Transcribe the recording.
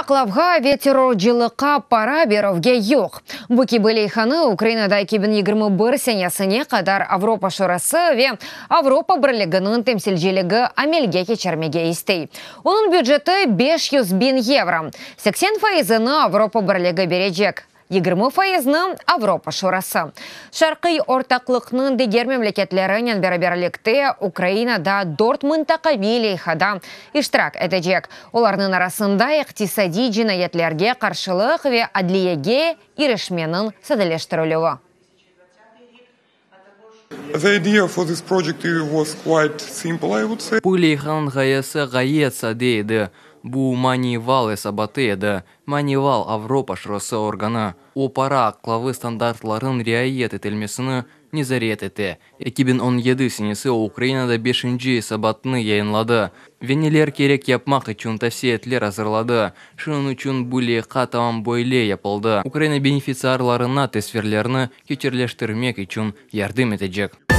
aqlavğa ve terrorcılıqqa para berüvge yoq. Bu kibi leyhanı Ukrainada 2021 senesine qadar Avropa Şurası ve Avropa Birliginiñ temsilciligi amelge keçirmege istey. Onıñ büceti 500 biñ yevro. 80 faizini Avropa Birligi berecek. 20 faizni Avropa Şurası. Şarqiy ortaqlıqnıñ diger memleketlerinen beraberlikte Ukrainada dört mıntaqaviy leyhada iştirak etecek. Olarnıñ arasında iqtisadiy cinayetlerge qarşılıq ve adliyege irişmeniñ sadeleştirilüvi. The idea for this project was quite simple, I would say. Bu leyhanıñ ğayesi ğayet sade edi. Bu Moneyval esabatı edi. Moneyval Avropa Şurası organı. O, para aqlavı standartlarınıñ riayet etilmesini nezaret ete. 2017 senesi o, Ukrainada beşinci esabatnı yayınladı ve neler kerek yapmaq içün tavsiyeler azırladı. Şunıñ içün bu leyha tamam böyle yapıldı, Ukraina benefitsiarlarına tasvirlerni kerçekleştirmek içün yardım etecek.